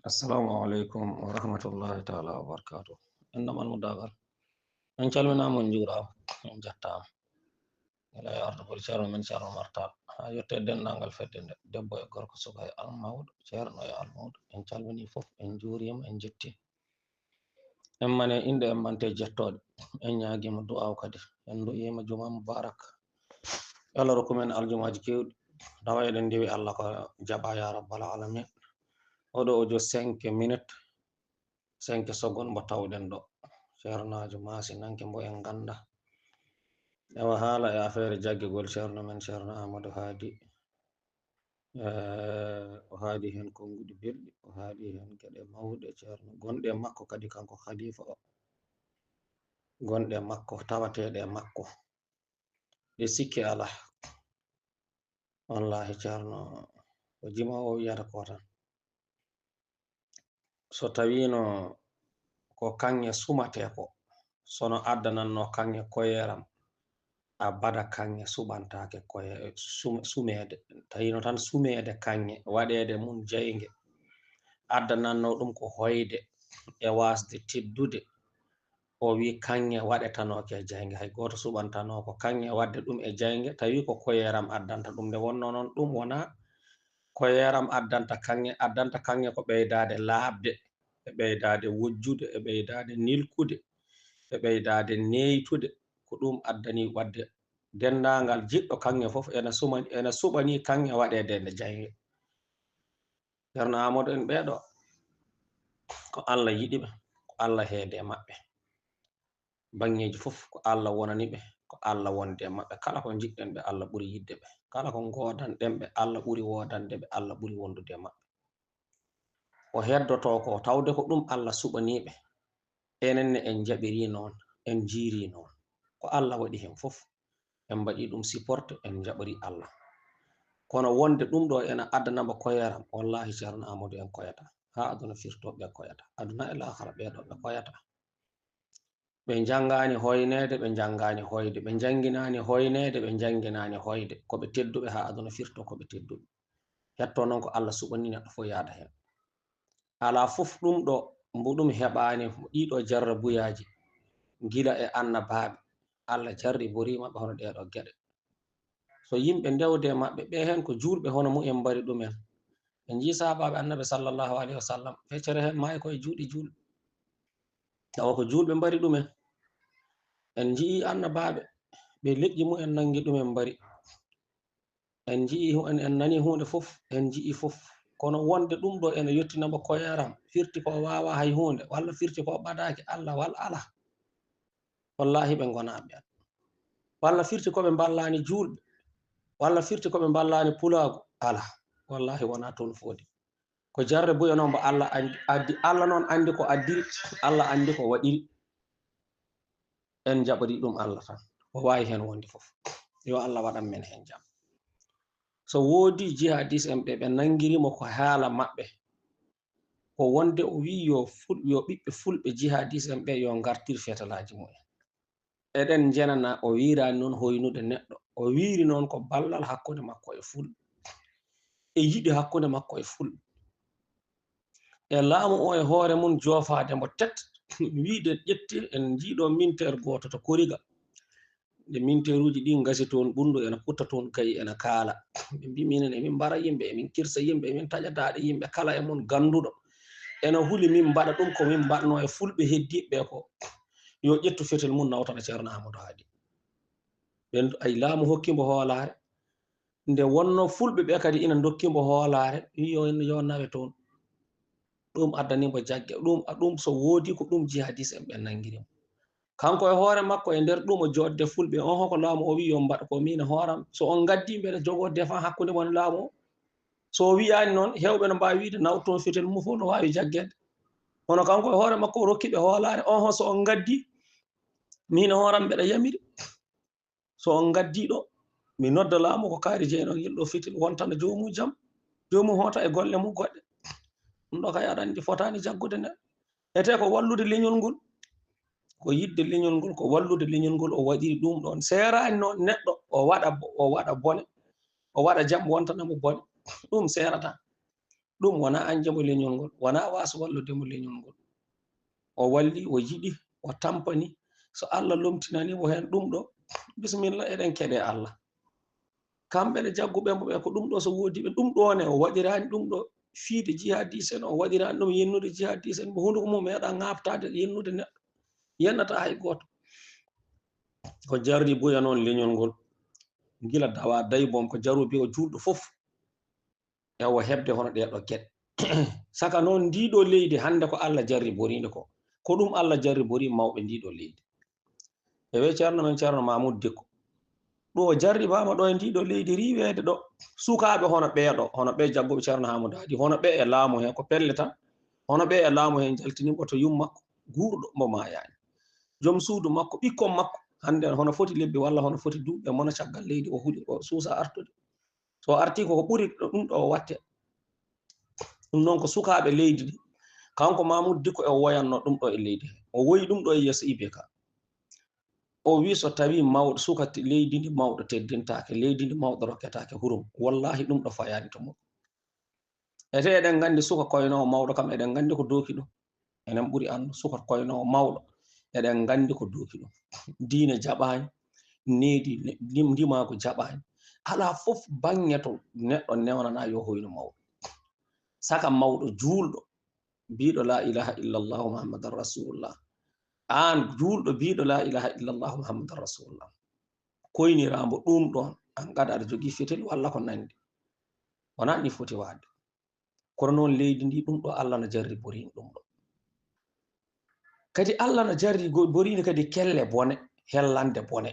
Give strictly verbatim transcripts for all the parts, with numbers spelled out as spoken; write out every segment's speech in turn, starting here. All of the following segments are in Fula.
Assalamu aleykum wa rahmatullahi taala wa barakatuh. En naman mo dagal. En calminama, en juurama, en jattama. Ela e ardugol ceerno men, ceerno Martal, ha yette denndangal fedde nde, debbo e gorko, suka e almawɗo, ceerno e almawɗo. En calmini fof, en juurima, en jetti. En mane inɗe, en mante jettoɗe. En ñaagima du'aaw kadi. En du'ima juma mubarak. Yo Allah rokku men aljumaji kewɗi. Tawa eɗen ndewi Allah ko jaɓa ya rabbal alamin. Oɗo o jo cinq minutes, cinq secondes mbo tawɗen ɗo. Ceernaajo maasinanke mbo en ganda. Ewa, haala e affaire jaggigol ceerno men, ceerno Amadou Haadi. Eh, o haali heen konnguɗi belɗi, o haali heen geɗe mawɗe, ceerno, gonɗe e makko kadi, kanko khalifa o, gonɗe e makko, tawateeɗe e makko, ɗe sikke alaa. Wallaahi, ceerno, ko jimoowo wiyata ko tan. So tawiino ko kaŋŋe sumatee ko, so no addanatnoo kaŋŋe koyeeram, abada kaŋŋe suɓantaake koye-, sum-, sumeede. Tawiino tan sumeede kaŋŋe, waɗeede mum jaynge, addanatnoo ɗum ko hoyde e waasde teddude. O wi kaŋŋe waɗetanooke e jaynge, hay gooto suɓantanoo ko kaŋŋe waɗde ɗum e jaynge, tawi ko koyeeram addanta ɗum. Nde wonnoo noon, ɗum wonaa koyeeram addanta kaŋŋe, addanta kaŋŋe ko ɓeydaade laaɓde, e ɓeydaade wojjude, e ɓeydaade nilkude, e ɓeydaade neeytude. Ko ɗum addani waɗde denndaangal jiɗɗo kaŋŋe fof ena suma-, ena suɓanii kaŋŋe waɗeede nde jaynge. Ceerno Amadou en ɓeeɗo, ko Allah yiɗi ɓe, ko Allah heede e maɓɓe. Baŋŋeeji fof ko Allah wonani ɓe, ko Allah wonde e maɓɓe. Kala ko njiɗɗen ɓe, Allah ɓuri yiɗde ɓe. Kala ko ngoodanɗen ɓe, Allah ɓuri woodande ɓe, Allah ɓuri wondude e maɓɓe. Ko heddotoo ko, tawde ko ɗum Allah suɓanii ɓe. Enen ne en njaɓirii noon, en njiirii noon. Ko Allah waɗi heen fof, en mbaɗii ɗum supporté, en njaɓarii Allah. Kono wonde ɗum ɗo ena addana mbo koyeeram, wallaahi, ceerno Amadou, en koyataa. Haa aduna firtoo, ɓe koyataa. Aduna e laakara, ɓeeɗo ɓe koyataa. Ɓe njanngaani hoyneede, ɓe njanngaani hoyde, ɓe njannginaani hoyneede, ɓe njannginaani hoyde. Ko ɓe tedduɓe haa aduna firtoo, ko ɓe tedduɓe. Hettoo noon ko Allah suɓanii neɗɗo fof yaada heen. Alaa fof ɗum ɗo, mbo ɗum heɓaani ɗiiɗo jarrabuyaaji gila e annabaaɓe. Allah jarriboriima ɓe hono ɗeeɗo geɗe. So yimɓe ndewde e maɓɓe, ɓe heen ko juulɓe hono mumen mbari ɗumen. En njii sahaabaaɓe Annabi sallallahu alayhi wa sallam, feccere heen maayi ko e juuɗe juulɓe. Tawa ko juulɓe mbari ɗumen. En njii annabaaɓe, ɓe leƴƴi mumen nanngi ɗumen mbari. En njii hu-, en, en nanii huunde fof, en njii fof. Kono wonde ɗum ɗo ene yettina mbo koyeeram, firti ko waawaa hay huunde, walla firti ko ɓadaaki Allah, walla alaa. Wallaahi, ɓe ngonaa ɓeen. Walla firti ko ɓe mballaani juulɓe, walla firti ko ɓe mballaani pulaagu, alaa. Wallaahi, wonaa toon foodi. Ko jarre buya noon mbo Allah anndi, addi, Allah noon anndi ko addiri, Allah anndi ko waɗiri. En njaɓori ɗum Allah tan. O waawi heen wonde fof. Yo Allah waɗan men heen jam. So woodi jihadis en ɓe, ɓe nanngiri mo ko haala maɓɓe, ko wonde o wiyi yo ful-, yo ɓiɓɓe fulɓe jihadis en ɓe yo ngartir fetalaaji mumen. Eɗen njenana, o wiiraani noon hoynude neɗɗo. O wiiri noon ko ballal hakkunde makko e fulɓe. E yiɗi hakkunde makko e fulɓe. E laamu o e hoore mum joofaade mbo tet, wiide ƴetti en njiiɗo minteer gooto to Koriga. Nde minteeruuji ɗi ngasi toon ɓunndu ena kutta toon gayi ena kaala. Ɓe mbi minen emin mbara yimɓe, emin kirsa yimɓe, emin taƴa daaɗe yimɓe, kala e mum gannduɗo. Ena huli min mbaɗa ɗum ko min mbaɗnoo e fulɓe heddiiɓe ɓe ko. Yo ƴettu fetel mum nawtana Ceerno Amadou Haadi. Ɓen ay laamu hokki mbo hoolaare. Nde wonno fulɓe ɓe kadi ina ndokki mbo hoolaare, wi yo, yo nawe toon. Ɗum addani mbo jagge. Ɗum, ɗum so woodi ko ɗum jihadis en ɓe nanngiri mo. Kanko e hoore makko e nder ɗum o joodde fulɓe, on hoko laamu o wi yo mbaɗ ko min e hooram. So on ngaddi mbeɗa jogoo defan hakkunde mon e laamu o. So o wiyaani noon, heewɓe no mbaawi wiide naw toon fetel mum fof no waawi jaggeede. Kono kanko e hoore makko o rokki ɓe hoolaare, on ho so on ngaddi, min e hooram mbeɗa yamiri. So on ngaddi ɗo, mi nodda laamu ko kaari jeyno ngel ɗo fitil wontana joomum jam, joomum hoota e golle mum goɗɗe. Ɗum ɗo kay aɗa anndi fotaani jaggude nde. Etee ko wallude leñol ngol, ko yiɗde leñol ngol, ko wallude leñol ngol o waɗiri ɗum ɗoon. Seeraani noon neɗɗo o waɗa bo-, o waɗa bone, o waɗa jam wontana mo bone. Ɗum seerataa. Ɗum wonaa añde mo leñol ngol, wonaa waaso wallude mo leñol ngol. O walli, o yiɗi, o tampani. So Allah lomtinanii mo heen ɗum ɗo, bisimilla, eɗen keɗe Allah. Kamɓe ne jagguɓe mo ɓe, ko ɗum ɗo so woodi ɓe, ɗum ɗo ne, o waɗiraani ɗum ɗo fiide jihadis en, o waɗiraani ɗum yennude jihadis en, mo hunduko mum meeɗa ŋaaɓtaade yennude neɗɗo. Yennata hay gooto. Ko jarribuya noon leñol ngol. Gila dawa daybom ko jarubi o juulɗo fof. E o heɓde hono ɗee ɗo geɗe. Saka noon, ndii ɗo leydi hannde ko Allah jarriboriinde ko. Ko ɗum Allah jarribori mawɓe ndii ɗo leydi. E wee Ceerno men Ceerno Mamoud Dikko. Ɗo jarribaama ɗo e ndii ɗo leydi riiweede ɗo. Sukaaɓe hono ɓee ɗo, hono ɓee jagguɓe Ceerno Hamadou Hadi, hono ɓee e laamu hee ko pelle tan. Hono ɓee e laamu hee njaltini mbo to yummakko guurɗo mbo maayaani. Joom suudu makko, ɓikkon makko, hannde hono foti lebbi walla hono foti duuɓi e mona caggal leydi o huɗi o suusa artude. So artii ko ko ɓuri ɗum ɗo o watte. Ɗum noon ko sukaaɓe leydi ndi. Kanko Mamoud Dikko e o woyanno ɗum ɗo e leydi he. O woyi ɗum ɗo e yeeso I B K. O wi so tawi mawɗo suka ti-, leydi ndi mawɗo teddintaake, leydi ndi mawɗo rokketaake hurum. Wallahi ɗum ɗo fayaani to mum. Ete eɗen nganndi suka koynoowo mawɗo kam eɗen nganndi ko dooki ɗum. Enen ɓuri anndu suka koynoowo mawɗo. Eɗen nganndi ko dooki ɗum. Diine jaɓaani, needi ne-, lim-, ndimaagu jaɓaani. Alaa fof baŋŋe to neɗɗo newnanaa yo hoynu mawɗo. Saka mawɗo juulɗo, biiɗo laa ilaha illallahu Muhammadan Rasulullah. Aan juulɗo biiɗo laa ilaha illallahu Muhammadan Rasulullah. Koyniraambo ɗum ɗoon, aan kadi aɗa jogii fetel walla ko nanndi. Wonaa ni foti waɗde. Kono noon leydi ndi ɗum ɗo Allah na jarribori ɗum ɗo. Kadi Allah na jarribori kadi kelle bone, hellande bone.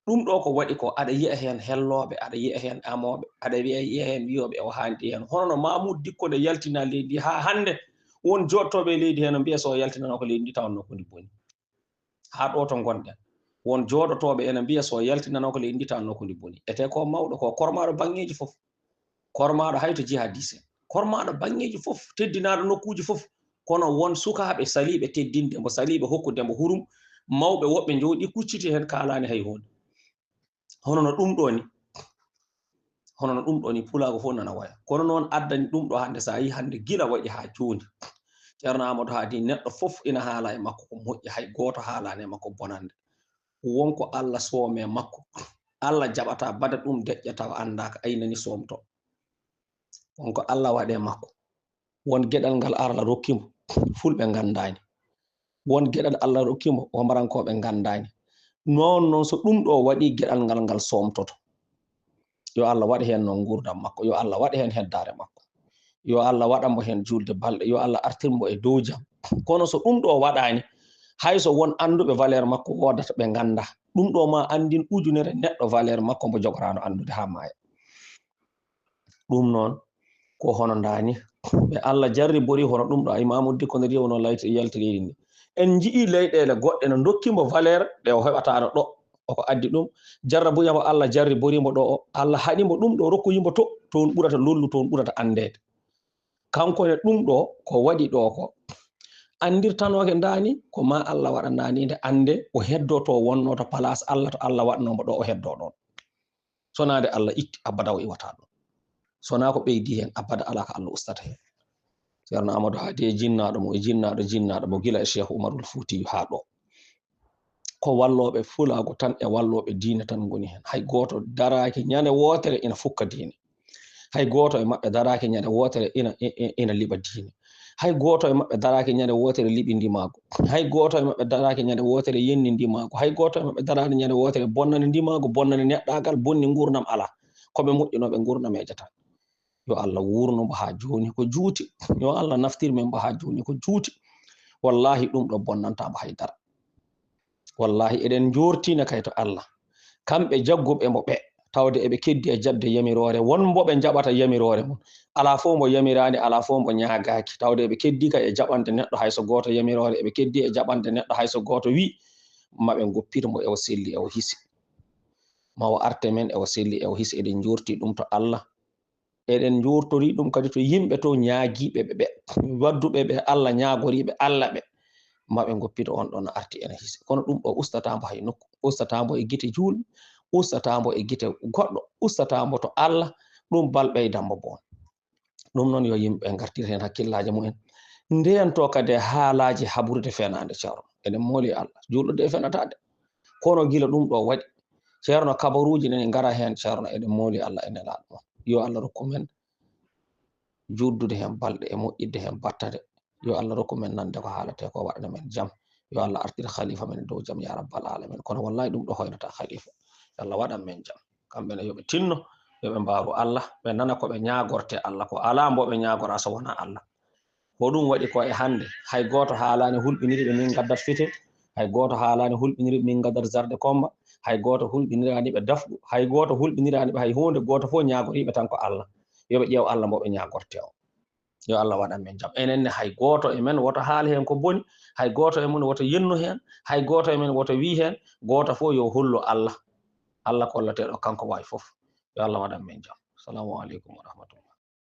Ɗum ɗo ko waɗi ko, aɗa yiya heen hellooɓe, aɗa yiya heen amooɓe, aɗa wiya, yiya heen wiyooɓe o haandi heen. Hono no Mamoud Dikko nde yaltina leydi haa hannde, won jooɗtooɓe e leydi heen no mbiya so o yaltinanoo ko leydi ndi tawanno ko ndi boni. Haa ɗo to ngonɗen, won jooɗotooɓe ene mbiya so yaltinanoo ko leydi ndi tawanno ko ndi boni. Ete ko mawɗo ko kormaaɗo baŋŋeeji fof. Kormaaɗo hay to jihadis en. Kormaaɗo baŋŋeeji fof, teddinaaɗo nokkuuji fof. Kono won sukaaɓe saliiɓe teddinde mo, saliiɓe hokkude mo hurum. Mawɓe woɓɓe njooɗi kucciti heen kaalaani hay huunde. Hono no ɗum ɗo ni. Hono no ɗum ɗo ni, pulaagu fof nana waya. Kono noon addani ɗum ɗo hannde, so a yii hannde gila waɗi haa jooni. Ceerno Amadou Haadi neɗɗo fof ina haala e makko ko moƴƴi, hay gooto haalaani e makko bonannde. Won ko Allah soome makko. Allah jaɓata bada ɗum deƴƴa tawa anndaaka, aynani soomto. Won ko Allah waɗe makko. Won geɗal ngal Allah rokki mo, fulɓe nganndaani. Won geɗal Allah rokki mo, womarankooɓe nganndaani. Noon noon, so ɗum ɗo waɗi, geɗal ngal ngal soomtoto. Yo Allah waɗ heen noon nguurndam makko, yo Allah waɗ heen heddaare makko. Yo Allah waɗan mo heen juulde balɗe, yo Allah artir mo e dow jam. Kono so ɗum ɗo waɗaani, hay so won annduɓe valeur makko woodata ɓe ngannda. Ɗum ɗo ma anndin ujunere neɗɗo valeur makko mbo jogoraano anndude haa maaya. Ɗum noon, ko hono ndaani, ɓe Allah jarribori hono ɗum ɗo, a Imaamu Dikko no riiwa no layti-, yalti leydi ndi. En nji'i leyɗeele goɗɗe no ndokki mo valeur ɗe o heɓataano ɗo, o ko addi ɗum. Jarrabuya mo Allah jarribori mo ɗo o, Allah haɗi mo ɗum ɗo, rokkoyi mo to, toon ɓurata lollu, toon ɓurata anndeede. Kanko ne ɗum ɗo, ko waɗi ɗo ko, anndirtanooke ndaani, ko ma Allah waɗa ndaani nde annde, o heddoo to wonnoo to place Allah, to Allah waɗnoo mo ɗo, o heddoo ɗoon. Sonaa nde Allah itti, abada o iwata ɗum. Sonaa ko ɓeydi heen, abada alaa ko Allah ustata heen. Ceerno Amadou Haadi e jinnaaɗo mo, e jinnaaɗo, jinnaaɗo mo, gila e Cheikh Umarul Fuutiyu haa ɗo. Ko wallooɓe fulaagu tan e wallooɓe diine tan ngoni heen. Hay gooto daraaki ñande wootere ina fukka diine. Hay gooto e maɓɓe daraaki ñande wootere ina, i-, i-, ina liɓa diine. Hay gooto e maɓɓe daraaki ñande wootere liɓi ndimaagu. Hay gooto e maɓɓe daraaki ñande wootere yenni ndimaagu. Hay gooto e maɓɓe daraani ñande wootere bonnani ndimaagu, bonnani neɗɗaagal, bonni nguurndam, alaa. Ko ɓe moƴƴunooɓe nguurndam e jata. Yo Allah wuurno mbo haa jooni ko juuti. Yo Allah naftir men mbo haa jooni ko juuti. Wallahi, ɗum ɗo bonnanta mbo hay dara. Wallahi, eɗen njoortina kay to Allah. Kamɓe jagguɓe mo ɓe, tawde eɓe keddi e jaɓde yamiroore, won mbo ɓe njaɓata yamiroore mum. Alaa fof mbo yamiraani, alaa fof mbo ñaagaaki. Tawde eɓe keddi kay e jaɓande neɗɗo hay so gooto yamiroore, eɓe keddi e jaɓande neɗɗo hay so gooto wi, ma ɓe ngoppir mbo e o selli, e o hisi. Ma o arte men e o selli, e o hisi. Eɗen njoorti ɗum to Allah. Eɗen njoortori ɗum kadi to yimɓe to ñaagiiɓe ɓe, ɓe wadduɓe ɓe Allah, ñaagoriiɓe Allah ɓe, ma ɓe ngoppito on ɗon no arti ene hisi. Kono ɗum ɗo ustataa mbo hay nokku, ustataa mbo e gite juulɓe, ustataa mbo e gite goɗɗo, ustataa mbo to Allah, ɗum bal ɓeydan mbo boon. Ɗum noon yo yimɓe ngartir heen hakkillaaji mumen. Ndeyanto kadi e haalaaji haɓrude fenaande, Ceerno. Eɗen mooli Allah. Juulɗo de fenataade. Kono gila ɗum ɗo waɗi, Ceerno, kabaruuji nani ngara heen, Ceerno, eɗen mooli Allah e Nelaaɗo mo. Yo Allah rokku men juutdude heen balɗe e moƴƴidde heen battane. Yo Allah rokku men nande ko haalate ko, waɗana men jam. Yo Allah artir khalifa men e dow jam, ya rabbal alamin. Kono wallahi ɗum ɗo hoynata khalifa. Yo Allah waɗan men jam. Kamɓe ne yo ɓe tinno, yo ɓe mbaaru Allah, ɓe nana ko ɓe ñaagorte Allah. Ko alaa mbo ɓe ñaagora so wonaa Allah. Ko ɗum waɗi ko e hannde, hay gooto haalaani hulɓiniri ɓe min ngaddat fite, hay gooto haalaani hulɓiniri ɓe min ngaddat zarde komba, hay gooto hulɓiniraani ɓe dafɗu, hay gooto hulɓiniraani ɓe hay huunde, gooto fof ñaagoriiɓe tan ko Allah. Yo ɓe ƴeew Allah mbo ɓe ñaagorte o. Yo Allah waɗan men jam. Enen ne, hay gooto e men woto haal heen ko boni, hay gooto e men woto yennu heen, hay gooto e men woto wii heen, gooto fof yo hollu Allah. Allah kolleteeɗo, kanko waawi fof. Yo Allah waɗan men jam. Salamu aleykum wa rahmatullah.